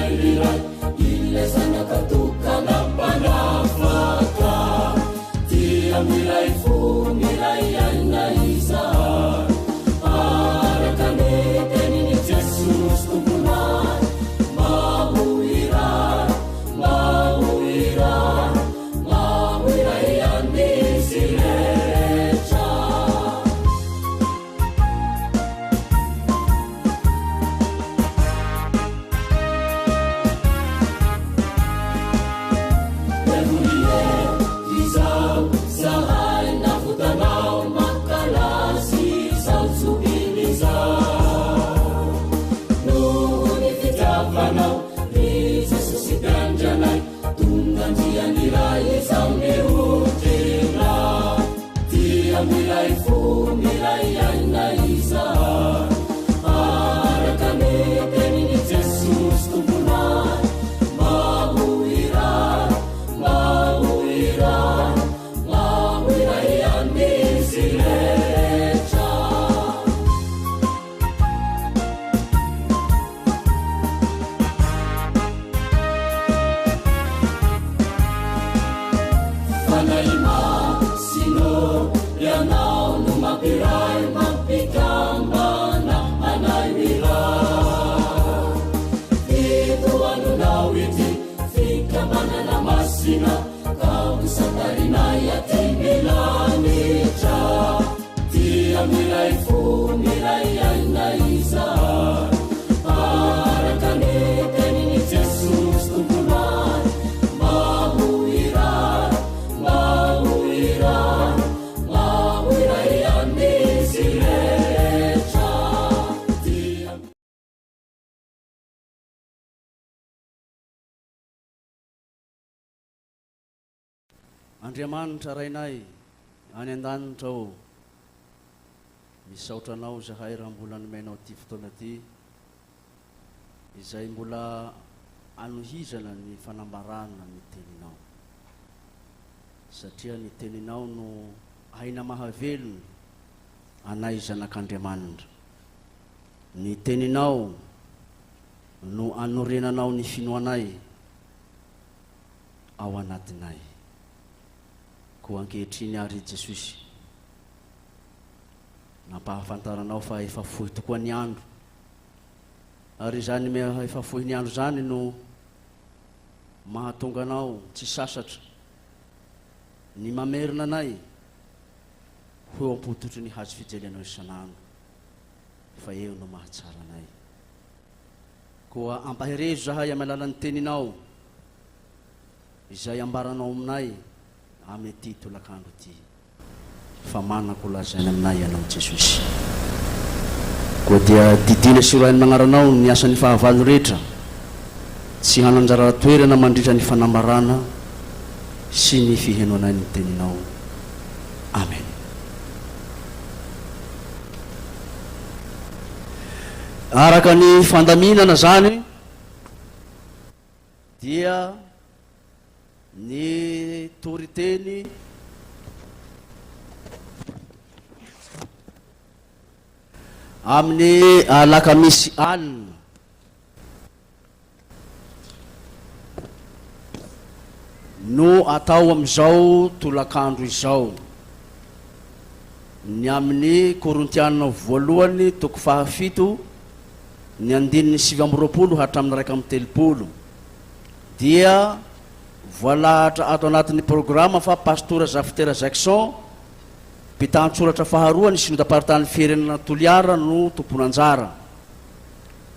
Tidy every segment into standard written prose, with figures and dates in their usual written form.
Israely Ray, Ilay Zanaka tokana Mpanafaka. Dia miray fo, miray aina izahay, araka ny tenin'i Jesosy Tomponay, mba ho iray, mba ho iray, mba ho iray ihany izy rehetra. Miray fo, miray aina izahay, araka ny tenin'i Jesosy Tomponay, mba ho iray, mba ho iray, mba ho iray ihany izy rehetra. Fanahy Masina, Ianao no mampiray, mampikambana anay miray. Itohanonao ity fikambanana masina, ka ho santarinay aty milanitra. Dia miray fo, miray aina izahay, araka ny tenin'i Jesosy Tomponay, mba ho iray, mba ho iray, mba ho iray ihany izy rehetra. Dia. Andriamanitra Rainay any an-danitra ô, misaotra Anao izahay raha mbola nomenao ity fotoana ity izay mbola anohizana ny fanambarana ny Teninao. Satria ny Teninao no aina mahavelona anay zanak'Andriamanitra. Ny Teninao no anorenanao ny finoanay. ao anatinay. Koa ankehitriny àry Jesosy, nampahafantaranao fa efa fohy tokoa ny andro, ary izany efa fohy ny andro izany no mahatonga anao tsy sasatra ny mamerina anay ho eo am-pototry ny hazo fijalianao isan'andro, fa eo no mahatsara anay. Koa ampaherezo izahay amin'ny alalan'ny Teninao izay ambaranao aminay amin'ity tolakandro ity. Fa manan-ko lazaina aminay Ianao Jesosy. Koa dia didiana sy roahina amin'ny anaranao ny asan'ny fahavalo rehetra tsy hanan-jara toerana mandritra ny fanambarana sy ny fihenoanay ny Teninao. Amen. Araka ny fandaminana izany dia ny toriteny amin'ny alakamisy alina. No atao amin'izao tolakandro izao. Ny amin'ny Korintiana voalohany toko fahafito, ny andininy 29 hatramin'ny 31, dia voalahatra ato anatin'ny programa fa Pastora Zafitera Jackson, mpitan-tsoratra faharoa ny Synodam-paritanin'ny Firenana Toliara no tompon'anjara.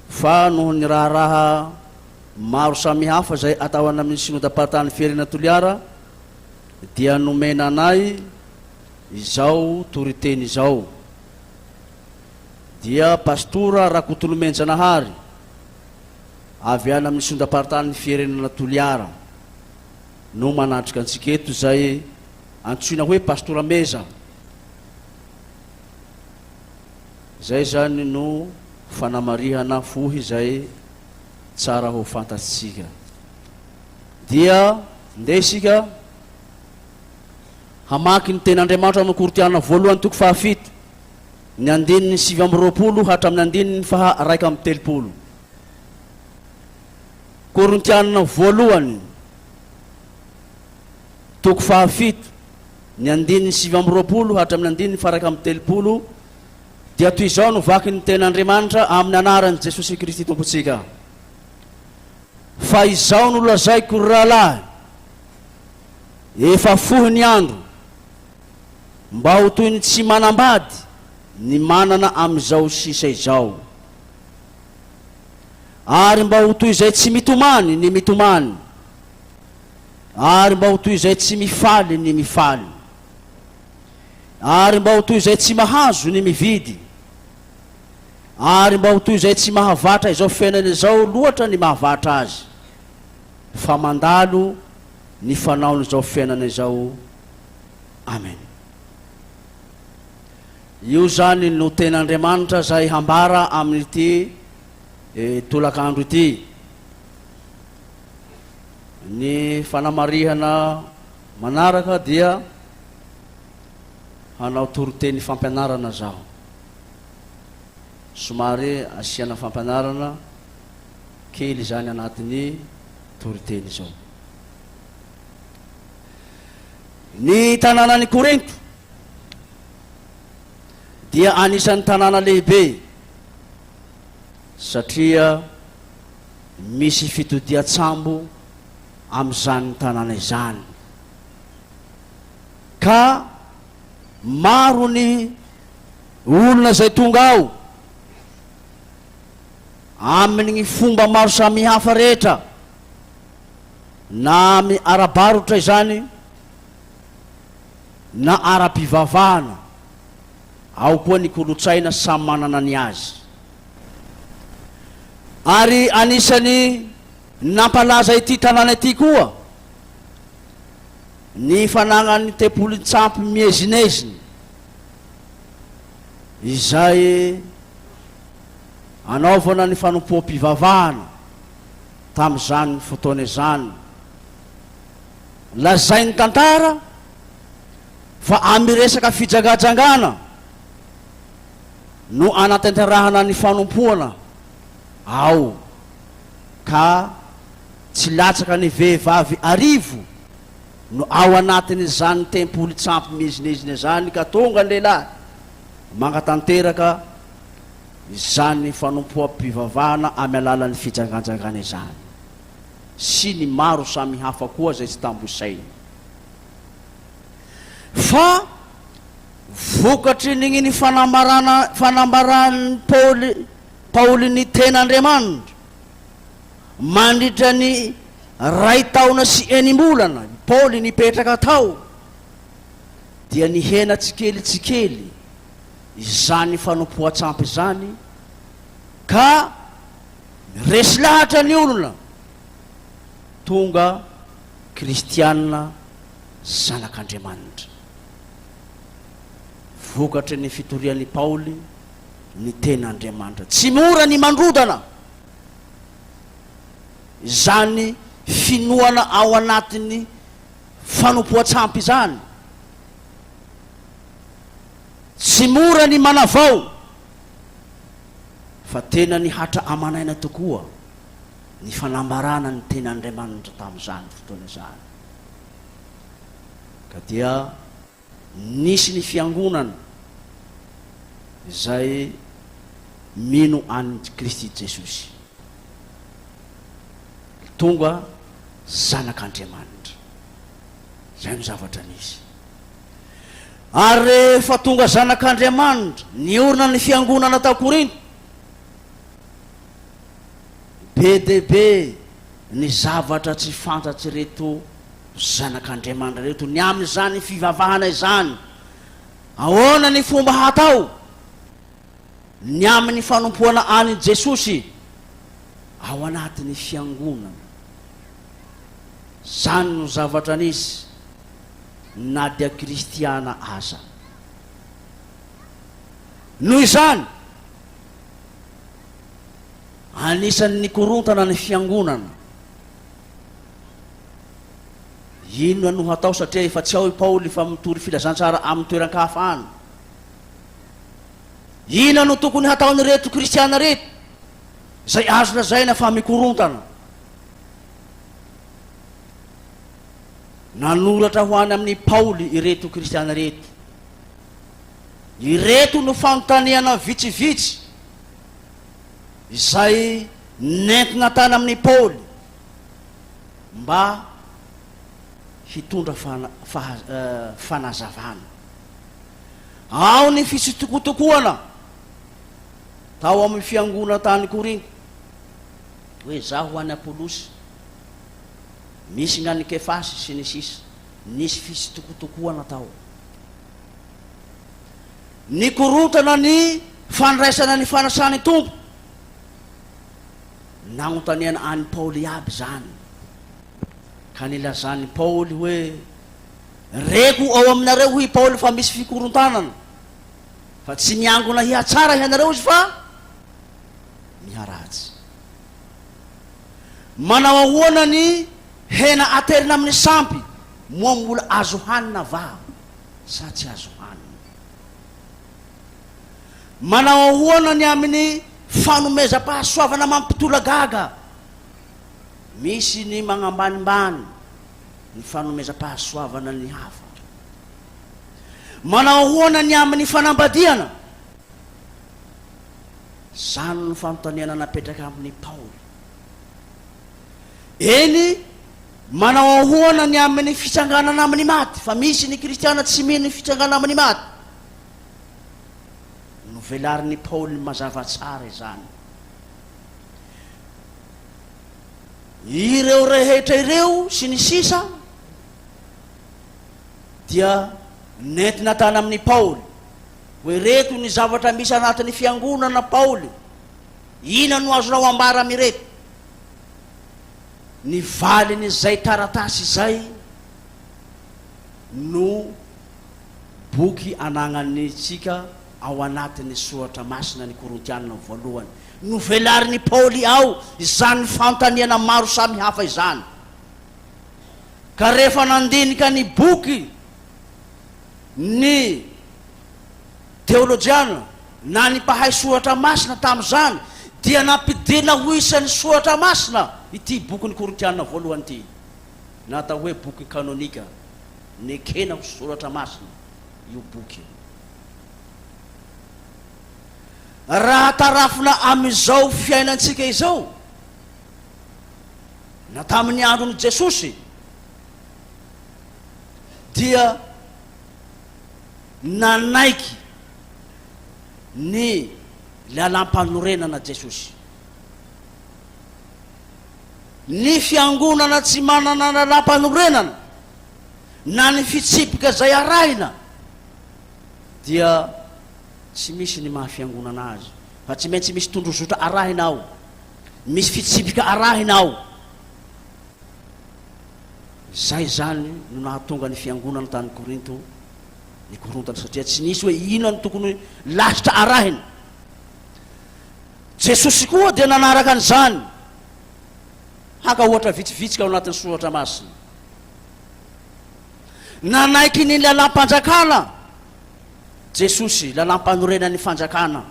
Fa noho ny raharaha maro samihafa izay atao any amin'ny Synodam-paritany Firenena Toliara dia nomena anay izao toriteny izao. Dia Pastora Rakotonomenjanahary avy any amin'ny Synodam-paritanin'ny Firenana Toliara no manatrika antsika eto izay antsoina hoe Pastora Meza. Izay izany no fanamarihana fohy izay tsara ho fantatsika. Dia ndeha isika hamaky ny Tenin'Andriamanitra amin'ny Korintiana voalohany toko fahafito, ny andininy 29 hatramin'ny andininy faha 31. Korintianina voalohany, toko fahafito, ny andininy 29 hatramin'ny andininy faha-31, dia toy izao no vakin'ny Tenin'Andriamanitra amin'ny anaran'i Jesosy Kristy Tompontsika, Fa izao no lazaiko, ry rahalahy, efa fohy ny andro, mba ho toy ny tsy manambady ny manana amin'izao sisa izao, ary mba ho toy izay tsy mitomany ny mitomany, ary mba ho toy izay tsy mifaly ny mifaly, ary mba ho toy izay tsy mahazo ny mividy, ary mba ho toy izay tsy mahavatra izao fiainana izao loatra ny mahavatra azy, fa mandalo ny fanaon'izao fiainana izao. Amen. Io izany no Tenin'Andriamanitra izay hambara amin'ity tolakandro ity. Ny fanamarihana manaraka dia hanao toriteny fampianarana zaho. Somary asiana fampianarana kely izany anatin'ny toriteny izao. Ny tanànan'i Korinto dia anisan'ny tanàna lehibe satria misy fitodian-tsambo amin'izany tanàna izany, ka maro ny olona izay tonga ao amin'ny fomba maro samihafa rehetra. Na amin'ny ara-barotra izany na ara-pivavahana, ao koa ny kolontsaina samy manana ny azy. Ary anisan'ny nampalaza ity tanàna ity koa ny fananan'ny tempolin-tsampy miezinezina izay anaovana ny fanompoam-pivavahana. tamin'izany fotoana izany. Lazain'ny tantara fa amin'ny resaka fijangajangana no anatanterahana ny fanompoana ao ka tsy latsaka ny vehivavy arivo no ao anatin'izany tempolin-tsampy miezinezina izany ka tonga ny lehilahy mangatanteraka izany fanompoam-pivavahana amin'ny alalan'ny fijanganjangana izany, sy ny maro samy hafa koa izay tsy tambo isaina. Fa vokatry ny ny fanambarana fanambaran'i Paoly Paoly ny ten'Andriamanitra mandritra ny ray taona sy enim-bolana i Paoly nipetraka tao dia nihena tsikelitsikely izany fanompoan-tsampy izany ka resy lahatra ny olona tonga kristiana zanak'Andriamanitra. Vokatry ny fitorian'i Paoly ny ten'Andriamanitra. Tsy mora ny mandrodana izany finoana ao anatin'ny fanompoan-tsampy izany. Tsy mora ny manavao fa tena nihatra aman'aina tokoa ny fanambarana ny ten'Andriamanitra tamin'izany fotoana izany. Ka dia nisy ny fiangonana izay mino an'i Kristy Jesosy. Tonga zanak'Andriamanitra. Izay no zavatra nisy. Ary rehefa tonga zanak'Andriamanitra, niorina ny fiangonana tao Korinto, be dia be ny zavatra tsy fantatr'ireto zanak'Andriamanitra ireto ny amin'izany fivavahana izany. Ahoana ny fomba hatao ny amin'ny fanompoana an'i Jesosy ao anatin'ny fiangonana? Izany no zavatra nisy. na dia kristiana aza. Noho izany, anisan'ny nikorontana ny fiangonana. Inona no hatao satria efa tsy ao i Paoly fa mitory filazantsara amin'ny toeran-kafa any? Inona no tokony hataon'ireto kristiana ireto izay azo lazaina fa mikorontana? Nanoratra ho any amin'i Paoly ireto kristiana ireto. Ireto no fanontaniana vitsivitsy izay nentina tany amin'i Paoly mba hitondra fanazavana. Ao ny fitsitokotokoana tao amin'ny fiangonana tany Korinto, hoe izaho ho an'i Apolosy, misy ny an'i Kefasy, sy ny sisa Nisy fitsitokotokoana tao. Nikorontana ny fandraisana ny fanasan'ny Tompo. Nanontaniana an'i Paoly iaby izany, ka nilazan'i Paoly hoe, Reko ao aminareo, hoy i Paoly, fa misy fikorontanana, fa tsy miangona hihatsara hianareo izy fa miharatsy. Manao ahoana ny hena aterina amin'ny sampy, moa mbola azo hanina va sa tsy azo hanina? Manao ahoana ny amin'ny fanomezam-pahasoavana mampitolagaga? Misy ny magnambanimbany ny fanomezam-pahasoavana ny hafa. Manao ahoana ny amin'ny fanambadiana? Izany no fanontaniana napetraka amin'i Paoly. Eny, manao ahoana ny amin'ny fitsanganana amin'ny maty? Fa misy ny kristiana tsy mino ny fitsanganana amin'ny maty. Novelarin'i Paoly mazava tsara izany. Ireo rehetra ireo sy ny sisa dia nentina tany amin'i Paoly. Hoe ireto ny zavatra misy anatin'ny fiangonana Paoly. Inona no azonao ambara amin'ireto? Ny valin'izay taratasy izay no boky anagnantsika ao anatin'ny Soratra Masina ny Korintiana voalohany. Novelarin'i Paoly ao izany fanontaniana maro samihafa izany. Ka rehefa nandinika ny boky ny teolojiana na ny mpahay soratra masina tamin'izany dia nampidirina ho isan'ny soratra masina ity bokin'ny Korintiana voalohany ity, na atao hoe boky kanonika. Nekena ho soratra masina io boky io. Raha tarafina amin'izao fiainantsika izao, na tamin'ny andron'i Jesosy, dia nanaiky ny lalàmpanorenana Jesosy. Ny fiangonana tsy manana lalàmpanorenana na ny fitsipika izay arahina dia tsy misy ny maha fiangonana azy fa tsy maintsy misy tondrozotra arahina ao, misy fitsipika arahina ao. Izay izany no nahatonga ny fiangonana tany Korinto nikorontana satria tsy nisy hoe inona no tokony lasitra arahina. Jesosy koa dia nanaraka an'izany. Haka ohatra vitsivitsy ao anatin'ny soratra masina. Nanaiky ny lalàm-panjakana Jesosy, lalàm-panorenan'ny fanjakana,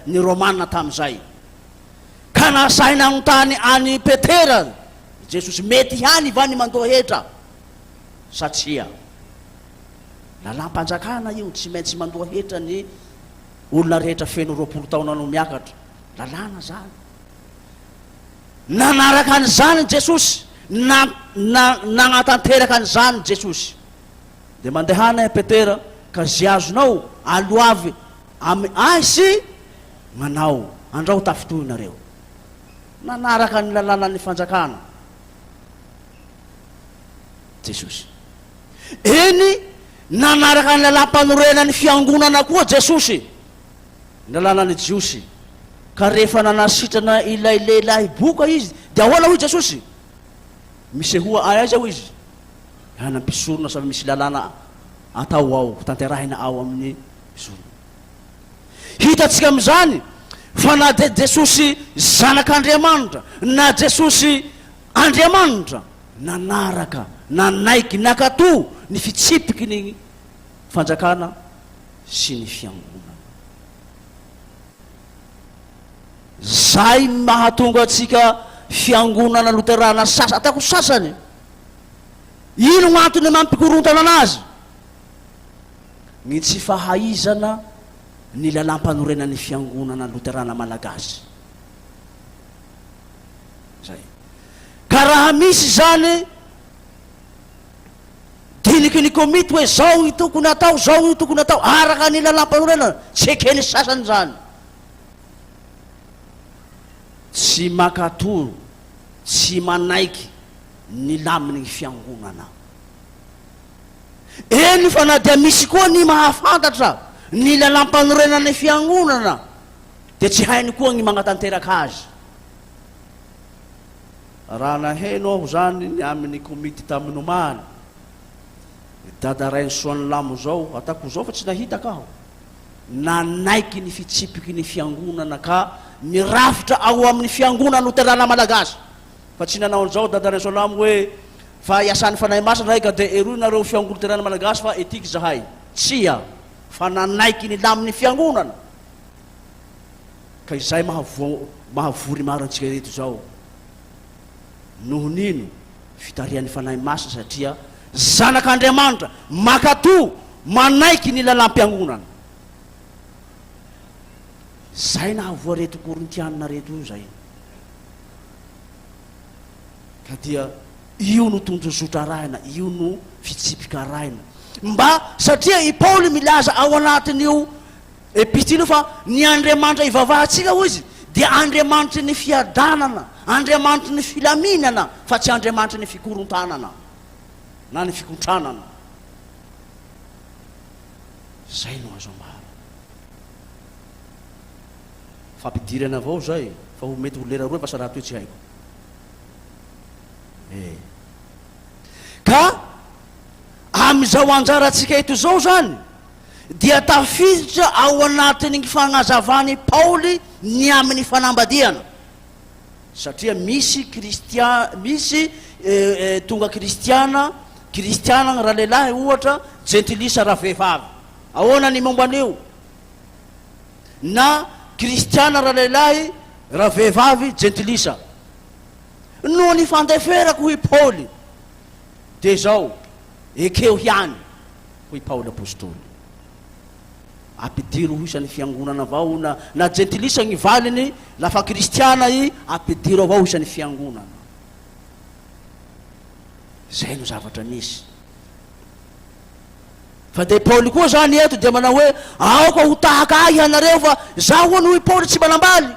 ny Romana tamin'izay. Ka nasahy nanontany an'i Petera Jesosy, mety ihany va ny mandoa hetra sa tsia? Lalàm-panjakana io, tsy maintsy mandoa hetra ny olona rehetra feno 20 taona no miakatra. Lalàna izany. Nanaraka an'izany Jesosy, na, na, nagnatanteraka an'izany Jesosy. Dia mandehana i Petera, ka ze azonao aloavy amy ahy sy gnanao, andrao tafintohinareo. Nanaraka ny lalànan'ny fanjakana Jesosy. Eny, nanaraka ny lalàm-panorenan'ny fiangonana koa Jesosy, ny lalànan'ny Jiosy. Ka rehefa nanasitrana ilay lehilahy boka izy, dia ahoana hoy Jesosy? Misehoa ahy aiza hoy izy? Any am-pisorona samy misy lalàna atao ao, tanterahina ao amin'ny mpisorona. Hitantsika amin'izany fa na dia Jesosy Zanak'Andriamanitra na Jesosy Andriamanitra nanaraka, nanaiky, nankatò ny fitsipiky ny fanjakana sy ny fiangonana. Izay mahatonga antsika fiangonana loterana sasany, ataoko sasany. Ino no antony mampikorontana anazy? Ny tsy fahaizana ny lalàmpanorenan'ny Fiangonana Loterana Malagasy. Zay. Ka raha misy izany diniky ny komity hoe zao ny tokony atao, zao ny tokony atao araka ny lalàmpanorenana, tsy eken'ny sasany izany. Tsy mankatò, tsy manaiky ny lamin'ny fiangonana. Eny fa na dia misy koa ny mahafantatra ny lalàmpanorenan'ny fiangonana dia tsy hainy koa ny magnatanteraka azy. Raha naheno aho zany ny amin'ny komity tamin'ny omaly, i Dada Rainisoanilamo zao, ataoko zao fa tsy nahitaka aho, nanaiky ny fitsipiky ny fiangonana ka mirafitra ao amin'ny fiangonana loterana malagasy. Fa tsy nanao an'izao Dada Rainisoalamo hoe fa iasan'ny Fanahy Masina zahay ka dia eroy nareo fiangoloterana malagasy fa etiky zahay. Tsia, fa nanaiky ny lamin'ny fiangonana. Ka izay mahavoa mahavory maro antsika eto izao. Noho ny ino? Fitarihan'ny Fanahy Masina satria zanak'Andriamanitra, mankatò, manaiky ny lalàm-piangonana. Izay nahavoa reto Korintianina reto io izay. Ka dia io no tondrozotra arahina, io no fitsipika arahina. Mba satria i Paoly milaza ao anatin'io epistily io fa ny Andriamanitra ivavahantsika hoy izy dia Andriamanitry ny fiadanana, Andriamanitry ny filaminana fa tsy Andriamanitry ny fikorontanana na ny fikontranana. Izay no azo ambara. Fampidirana avao zay fa ho mety ho lera roa fa raha toy tsy haiko. Eh. Ka amin'izao anjarantsika eto izao zany dia tafiditra ao anatin'ny fagnazavan'i Paoly ny amin'ny fanambadiana. Satria misy kristia misy eh, eh, tonga kristiana, kristiana ralehilahy ohatra, jentilisa ravehivavy. Ahoana ny momba an'io? na kristiana ralehilahy, ravehivavy, jentilisa. Noho ny fandeferako, hoy Paoly, dia izao, ekeo ihany, hoy Paoly apostoly. Ampidiro ho isan'ny fiangonana avao na, na jentilisa ny valiny, lafa kristiana i, ampidiro avao ho isan'ny fiangonana. Izay no zavatra misy. Fa dia Paoly koa izany eto dia manao hoe, Aoka ho tahaka ahy ianareo fa izaho hono hoy Paoly tsy manambaly.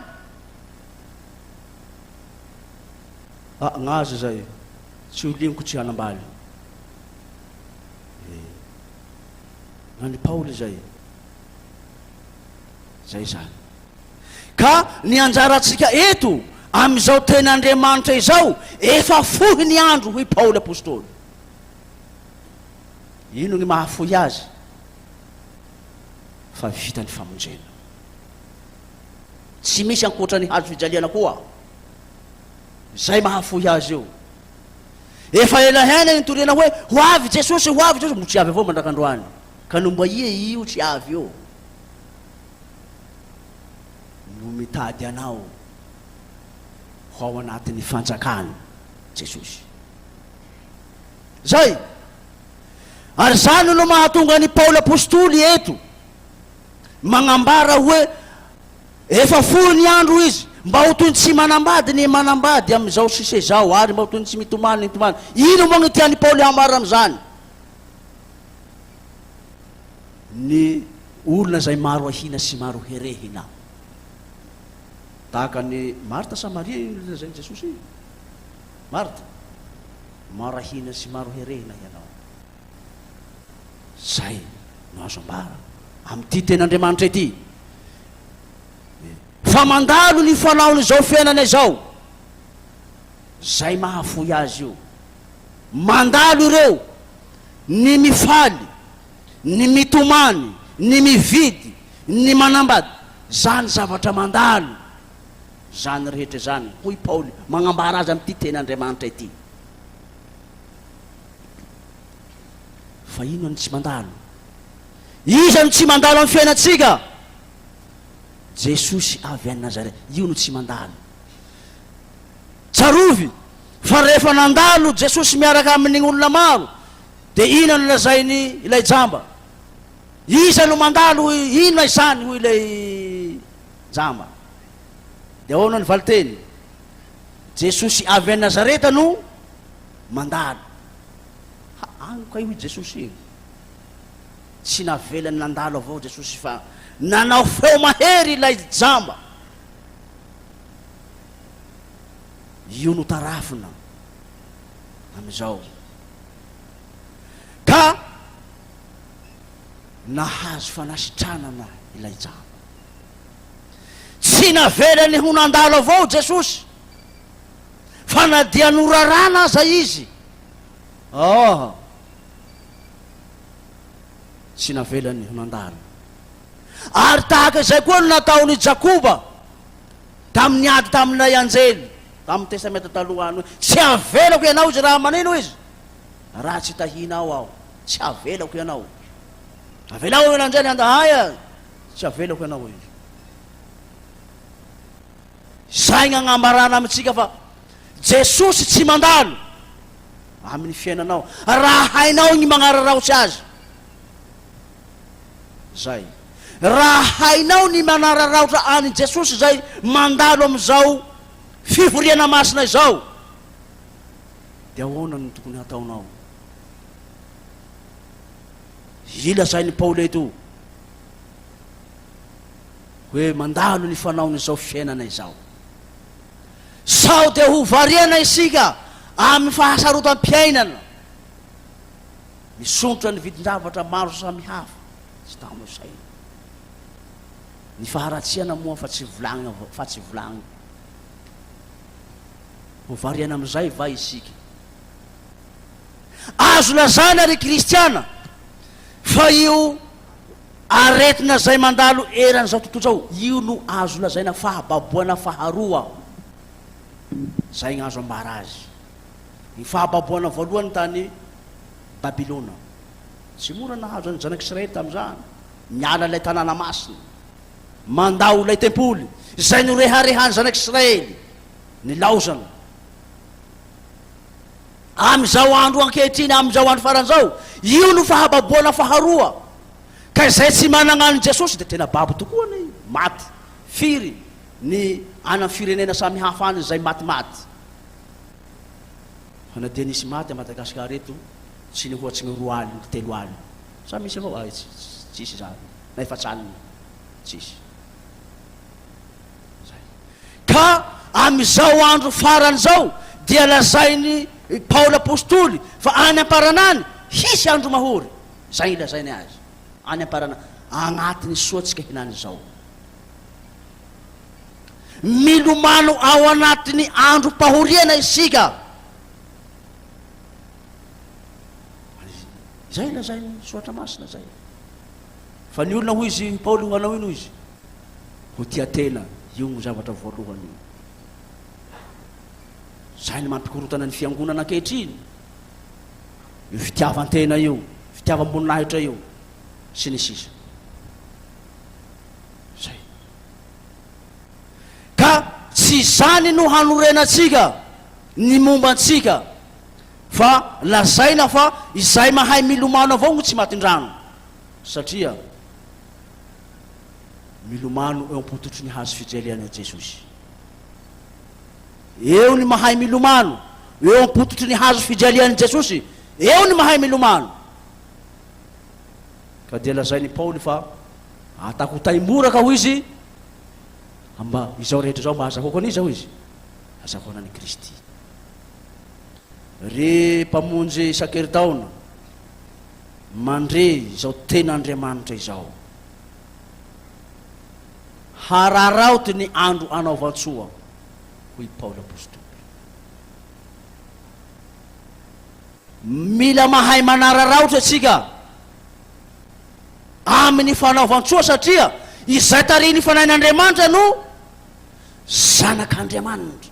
Ah, gnazy izay, tsy ho ligniko tsy hanambaly. Eh, gnan'i Paoly izay. Izay izany. Ka ny anjarantsika eto, amin'izao tenin'Andriamanitra izao, efa fohy ny andro hoy Paoly Apostoly. Ino ny mahafoy azy fa vita ny famonjena. Tsy misy ankoatra ny hazo fijaliana koa izay mahafoy azy io. Efa ela ihany nitoriana hoe ho avy Jesosy, ho avy Jesosy, mbo tsy avy avao mandrak'androany. Ka no mba ia io tsy avy io no mitady anao ho ao anatin'ny fanjakany Jesosy. Zay! Ary izany no mahatonga an'i Paoly Apostoly eto magnambara hoe efa fohy ny andro izy, mba ho toy ny tsy manambady ny manambady amin'izao sisa izao, ary mba ho toy ny tsy mitomany ny mitomany. Ino moa no tian'i Paoly hambara amin'izany? Ny olona izay maro ahina sy maro herehina. Tahaka an'i Marta sa Maria iny lazain'i Jesosy iny? Marta. Maro ahina sy maro herehina ianao. Izay no azo ambara amin'ity tenin'Andriamanitra ity. Fa mandalo ny fanaon'izao fiainana izao. Izay mahafoy azy io. Mandalo ireo, ny mifaly, ny mitomany, ny mividy, ny manambady. Izany zavatra mandalo. Izany rehetra izany, hoy Paoly, magnambara azy amin'ity tenin'Andriamanitra ity. Fa inona no tsy mandalo? Iza no tsy mandalo amin'ny fiainantsika? Jesosy avy any Nazareth, io no tsy mandalo. Tsarovy. Fa rehefa nandalo Jesosy miaraka amin'ny olona maro, dia inona no lazainy ilay jamba? Iza no mandalo hoy, inona izany hoy ilay jamba? Dia ahoana ny valinteny? Jesosy avy any Nazareta no mandalo. Ha, any kay hoy Jesosy iny. Tsy navelany nandalo avao Jesosy fa nanao feo mahery ilay jamba. Io no tarafina amin'izao. Ka nahazo fanasitranana ilay jamba. Tsy navelany ho nandalo avao Jesosy, fa na dia norarana aza izy, oh, tsy navelany ho nandalo. Ary tahaka izay koa no nataon'i Jakoba tamin'ny ady tamin'ilay anjely, tamin'ny Testamenta Taloha any hoe, Tsy havelako ianao izy raha manino izy, raha tsy tahianao aho, tsy havelako ianao. Avelao ilay anjely handa, aia, tsy havelako ianao izy. Izay ny agnambarana amintsika fa Jesosy tsy mandalo amin'ny fiainanao raha hainao ny magnararaotsy azy. Zay. Raha hainao ny manararaotra an'i Jesosy izay mandalo amin'izao fivoriana masina izao, dia ahoana no tokony hataonao? Ilazain'i Paoly eto hoe mandalo ny fanaon'izao fiainana izao. Sao dia ho variana isika amin'ny fahasarotam-piainana. Misondrotra ny vidin-javatra maro samihafa, tsy tamo saina. Ny faharatsiana moa fa tsy volagnina fa tsy volagnina. Ho variana amin'izay va isika? Azo lazaina ry kristiana fa io aretina izay mandalo eran'izao tontolo izao, io no azo lazaina fahababoana faharoa. Izay no azo ambara azy. Ny fahababoana voalohany tany Babylona. Tsy mora nahazo an'ny zanak'Israely tamin'izany. Niala ilay tanàna masina, mandao ilay tempoly izay noreharehan'ny zanak'Israely, nilaozana. Amin'izao andro ankehitriny, amin'izao andro farany izao, io no fahababoana faharoa. Ka izay tsy manana an'i Jesosy dia tena babo tokoa anie, maty. Firy ny any amin'ny firenena samihafa any izay matimaty. Fa na dia nisy maty a Madagascar eto tsy nihoatsy ny roa alina, telo alina. Sa misy avao? Ay, tsisy izany. Na efatsy alina, tsisy. Zay. Ka amin'izao andro farany izao dia lazain'i Paoly Apostoly fa any am-parana any hisy andro mahory. Izay ilazainy azy. Any am-parana, agnatin'ny soa tsika hinany izao. Milomano ao anatin'ny androm-pahoriana isika. Izay lazain'ny Soratra Masina izay. Fa ny olona hoy izy, Paoly ho anao ino izy? Ho tia tena, io no zavatra voalohany io. Izay no mampikorontana ny fiangonana ankehitriny. Io fitiavan-tena io, fitiavam-boninahitra io, sy ny sisa. Zay. Ka tsy izany no hanorenantsika ny momba antsika fa lazaina fa izay mahay milomano avao no tsy matin-drano satria milomano eo am-pototry ny hazo fijaliana Jesosy. Eo ny mahay milomano eo am-pototry ny hazo fijalian'i Jesosy, eo ny mahay milomano. Ka dia lazain'i Paoly fa Atako taimboraka hoy izy, mba izao rehetra izao mba azahoako an'iza hoy izy? Azahoana an'i Kristy. Ry Mpamonjy isan-keritaona, mandre izao ten'Andriamanitra izao. Hararaoty ny andro anaovan-tsoa, hoy Paoly Apostoly. Mila mahay manararaotra isika. Amin'ny fanaovan-tsoa satria izay tarihin'ny Fanahin'Andriamanitra no zanak'Andriamanitra.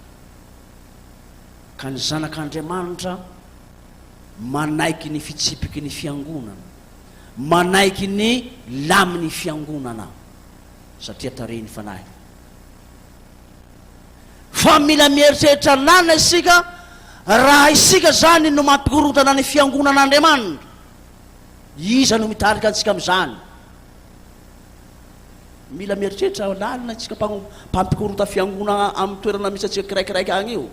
Ka ny zanak'Andriamanitra manaiky ny fitsipiky ny fiangonana, manaiky ny lamin'ny fiangonana satria tarihin'ny Fanahy. Fa mila mieritreritra lalina isika. Raha isika izany no mampikorontana ny fiangonan'Andriamanitra, iza no mitarika antsika amin'izany? Mila mieritreritra lalina isika mpampikorota fiangonana amin'ny toerana misy antsika kiraikiraika agny io.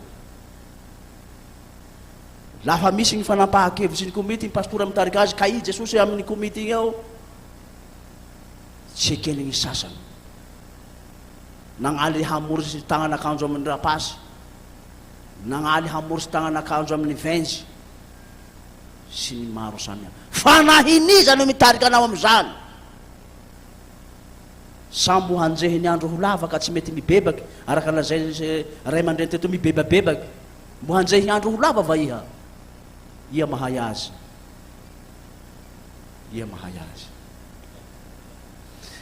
Lafa misy ny fanampahan-kevitry ny komity, ny pastora mitarika azy, ka i Jesosy amin'ny komity igny ao, tsy ekeny ny sasany. Nagnaly hamory tagnan'akanjo amin'ny rapasy, nagnaly hamory tagnan'akanjo amin'ny venjy, sy ny maro samihafa. Fanahin'iza no mitarika anao amin'izany? Sambo hanjehy ny andro ho lava ka tsy mety mibebaky, araka ny lazain'ny ray aman-dreny teto mibebabebaky. Mbo hanjehy andro ho lava va iha? Ia mahay azy? Ia mahay azy?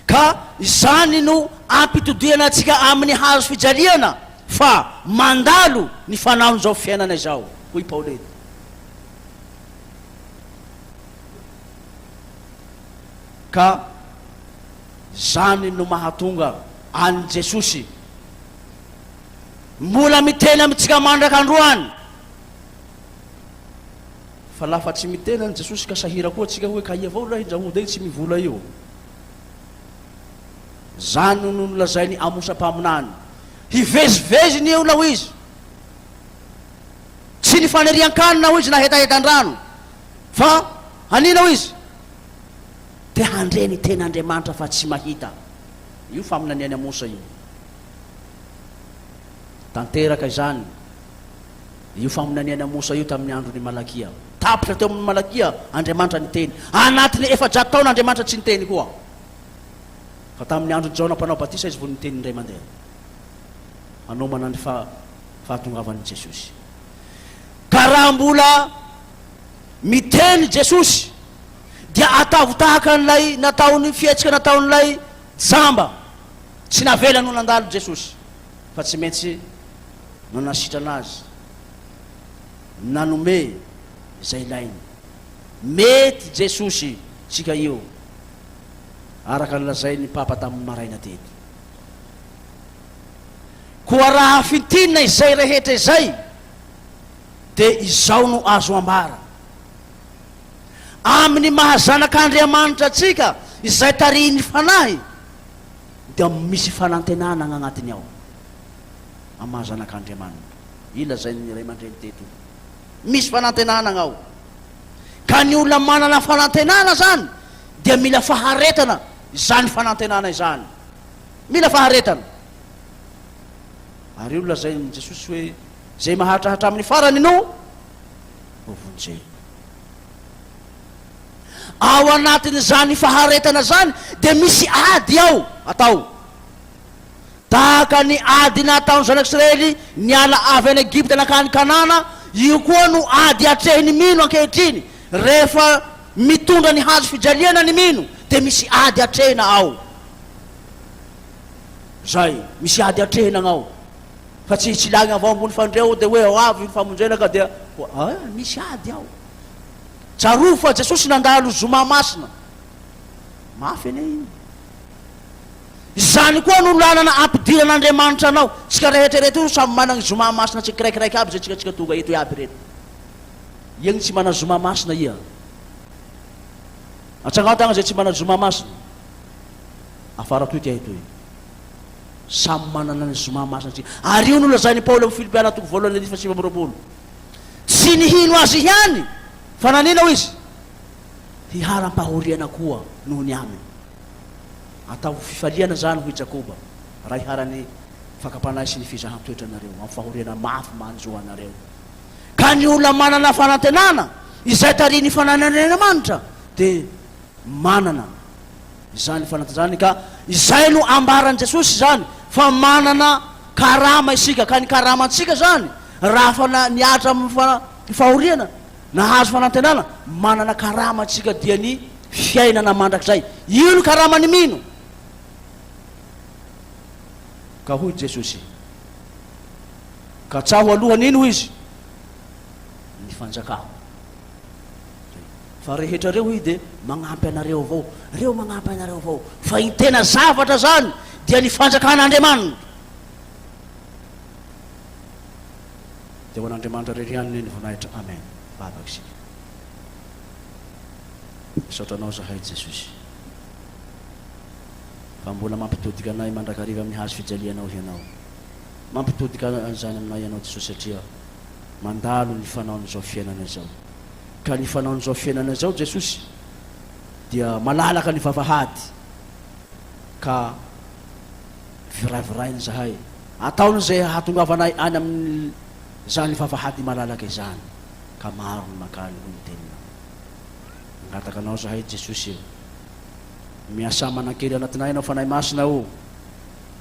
Ka izany no ampitodihana antsika amin'ny hazo fijaliana fa mandalo ny fanaon'izao fiainana izao, hoy Paoly eto. Ka izany no mahatonga an'i Jesosy mbola miteny amintsika mandraka androany. Fa lafa tsy miteny an'i Jesosy ka sahira koa tsika hoe ka ia avao lahy Jahoda io tsy mivola io. Zany no nolazain'i Amosa mpaminany. Hivezivezy ny olona hoy izy. Tsy ny fanirian-kanina hoy izy na hetahetan-drano. Fa hanina hoy izy? Te handre ny tenin'Andriamanitra fa tsy mahita. Io faminanian'i Amosa io. Tanteraka izany io faminanian'i Amosa io tamin'ny andron'i Malakia. Tapitra teo amin'i Malakia Andriamanitra niteny. Anatin'ny 400 taona Andriamanitra tsy niteny koa. Fa tamin'ny andron'i Jaona Mpanao Batisa izy vao niteny indray mandeha. Hanomana ny fahatongavan'i Jesosy. Ka raha mbola miteny Jesosy dia atavo tahaka an'ilay nataony fihetsika nataon'ilay jamba. Tsy navelany ho nandalo Jesosy fa tsy maintsy nanasitrana azy, nanome izay ilainy. Mety Jesosy tsika io araka ny lazain'ny Papa tamin'ny maraina teto. Koa raha fintinina izay rehetra izay dia izao no azo ambara, Amin'ny maha zanak'Andriamanitra antsika izay tarihin'ny Fanahy dia misy fanantenana agnatiny ao amin'ny maha zanak'Andriamanitra. Io lazain'ny ray aman-dreny teto io. Misy fanantenana ao. Ka ny olona manana fanantenana zany dia mila faharetana izany fanantenana izany. Mila faharetana. Ary io lazain'i Jesosy hoe izay maharitra hatramin'ny farany no ho vonjena. Ao anatin'izany faharetana izany dia misy ady ao atao. Tahaka ny ady nataon'ny zanak'Israely niala avy any Egypta nankany Kanana, io koa no ady atrehin'ny mino ankehitriny. Rehefa mitondra ny hazo fijaliana ny mino dia misy ady atrehina ao. Zay, misy ady atrehina ao. Fa tsy hitsilagna avao ambony fandriao dia hoe ho avy ny famonjena ka dia ah, misy ady ao. Tsarovy fa Jesosy nandalo zoma masina. Mafy anie iny. Izany koa no lalana ampidiran'Andriamanitra anao. Tsika rehetra ireto io samy manana ny zoma masina tsikiraikiraiky aby izay tsika tsika tonga eto iaby ireto. Ia ny tsy mana zoma masina ia? Atsangao tagna izay tsy mana zoma masina. Afara toy ty toy. Samy manana ny zoma masina tsika. Ary io no lazain'i Paoly amin'ny Filipiana toko voalohany andininy faha 29. Tsy ny hino azy ihany fa nanina hoy izy? Hiharam-pahoriana koa noho ny aminy. Atao ho fifaliana izany hoy Jakoba raha iharan'ny fakam-panahy sy ny fizahan-toetra nareo amin'ny fahoriana mafy manjo anareo. Ka ny olona manana fanantenana izay tarihin'ny fananan'Andriamanitra dia manana izany fanantenana izany ka izay no ambaran'i Jesosy izany fa manana karama isika ka ny karamantsika izany raha fa nihatra amin'ny fahoriana nahazo fanantenana manana karama antsika dia ny fiainana mandrakizay. Io no karaman'ny mino. Ka hoy Jesosy, Katsaho aloha nino hoy izy, ny fanjakako. Fa rehetra reo hoy dia magnampy anareo avao, reo magnampy anareo avao. Fa ny tena zavatra zany dia ny fanjakan'Andriamanitra. Dia ho an'Andriamanitra irery ihany anie ny voninahitra. Amen. Vavaka isika. Misaotra Anao zahay Jesosy. Fa mbola mampitodika anay mandrakariva amin'ny hazo fijalianao Hianao. Mampitodika an'izany aminay Ianao Jesosy satria mandalo ny fanaon'izao fiainana izao. Ka ny fanaon'izao fiainana izao Jesosy dia malalaka ny vavahady ka viravirainy izahay. Ataony izay hahatongavanay any amin'izany vavahady malalaka izany ka maro ny mankany hoy ny teninao. Mangataka Anao izahay Jesosy o. Miasà manan-kery anatinay Ianao Fanahy Masina o.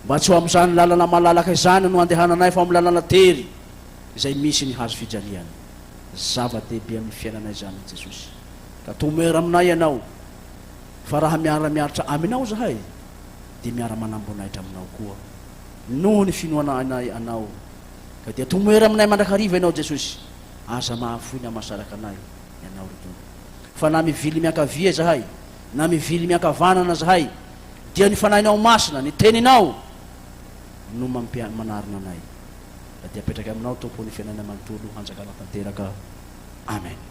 Mba tsy ho amin'izany lalana malalaka izany no andehananay fa amin'ny lalana tery izay misy ny hazo fijaliana. Zava-dehibe amin'ny fiainanay izany Jesosy. Ka tomoera aminay Ianao fa raha miara-miaritra Aminao izahay dia miara-manam-boninahitra Aminao koa noho ny finoanay Anao. Ka dia tomoera aminay mandrakariva Ianao Jesosy. Aza mahafoy na mahasaraka anay Ianao ry Tompo. Fa na mivily miankavia izahay na mivily miankavanana izahay dia ny Fanahinao Masina, ny Teninao no manarina anay. Ka dia apetraky Aminao Tompo ny fiainanay manontolo hanjakana tanteraka. Amen.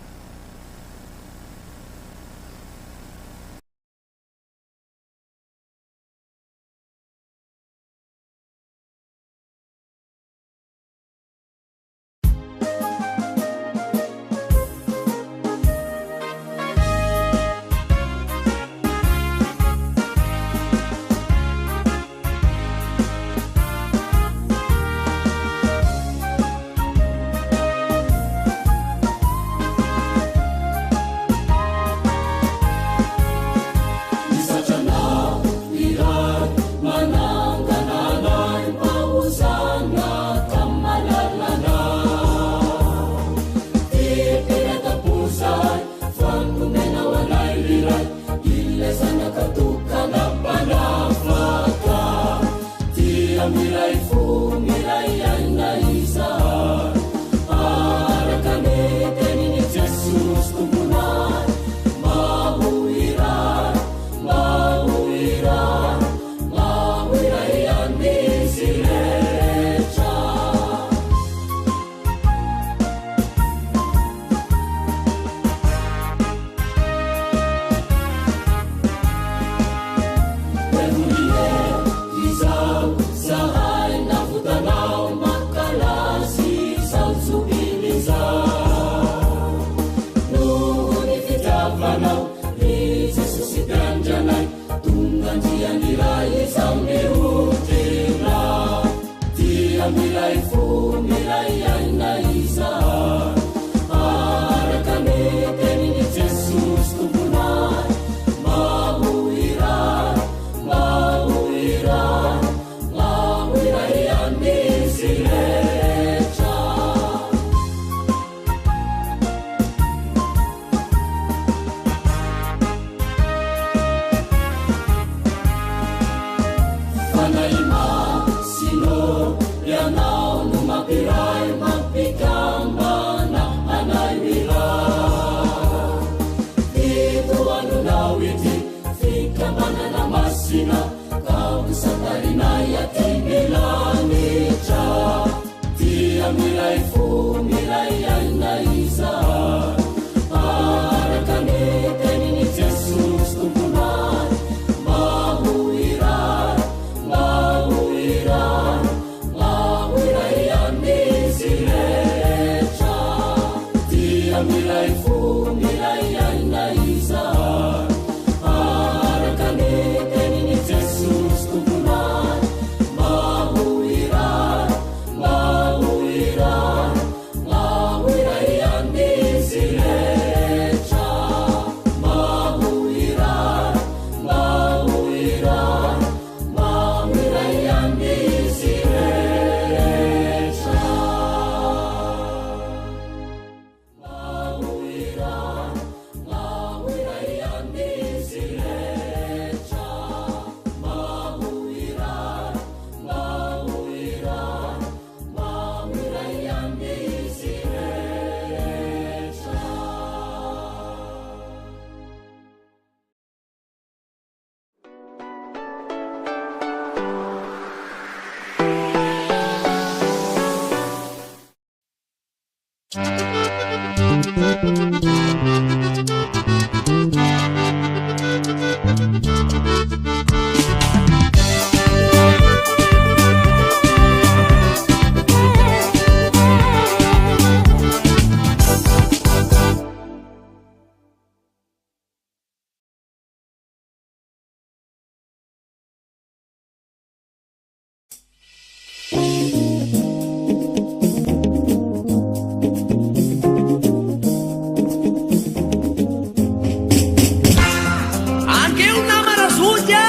Angeo nama Razoky a!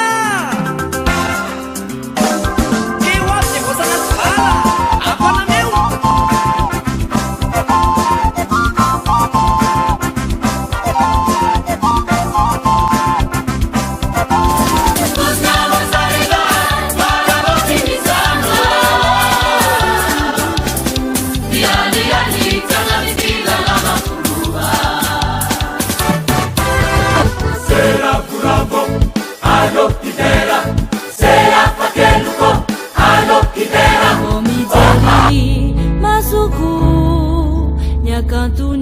Teo aby zay voasanaty bala, ampanameo! Vao mijery masoko ny hakanton'ny.